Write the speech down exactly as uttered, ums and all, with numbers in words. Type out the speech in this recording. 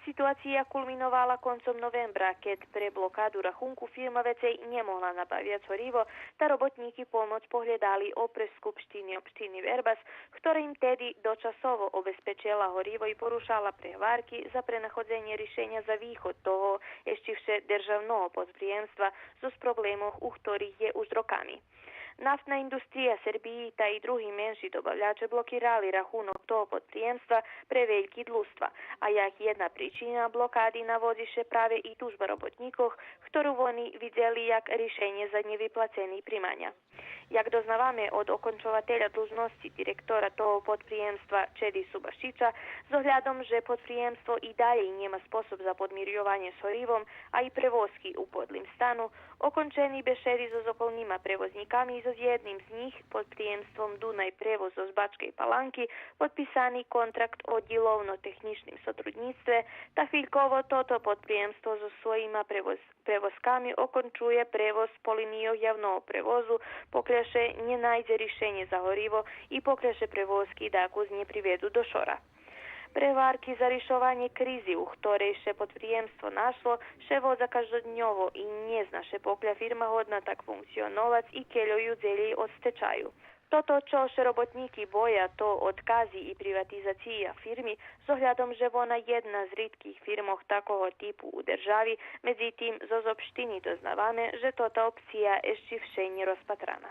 Ситуация кулминовала концом новембра, кед пре блокаду рахунку фирма вецей нє могла набавяц гориво, та роботнїки помоц поглєдали опрез Скупштини општини Вербас, хтора им теди дочасово обезпечела гориво и порушала прегварки за пренаходзенє ришеня за виход того ещи вше державного подприємства зоз проблемох у хторих є уж роками. Нафтна индустрия Сербиї та и други менши добавляче блокирали рахунок того подприємства пре вельки длуства, а як єдна причина блокади наводзи ше праве и тужба роботнїкох, хтору вони видзели як ришенє за нєвиплацени приманя. Як дознаваме од окончователя длужносци директора того подприємства Чеди Субашича, з оглядом же подприємство и далєй нєма способ за подмирйованє з горивом, а и превозки у подлим стану, окончени бешеди зоз околнима превознїками и зоз єдним з нїх, подприємством Дунай превоз зоз Бачкей Паланки, подписани контракт о дїловно-технїчним сотруднїцтве, та хвильково тото подприємство зоз своїма превоз-, превозками окончує превоз по линийох явного превозу, покля ше нє найдзе ришенє за гориво и покля ше превозки дакус нє приведу до шора. Прегварки за ришованє кризи у хторей ше подприємство нашло ше водза каждодньово и нє зна ше покля фирма годна так функционовац и кельо ю дзелєй од стечаю. Тото чого ше роботнїки боя, то одкази и приватизация фирми, з оглядом же вона єдна з ритких фирмох такого типу у держави, медзитим зоз општини дознаваме же тота опция ещи вше нє розпатрана.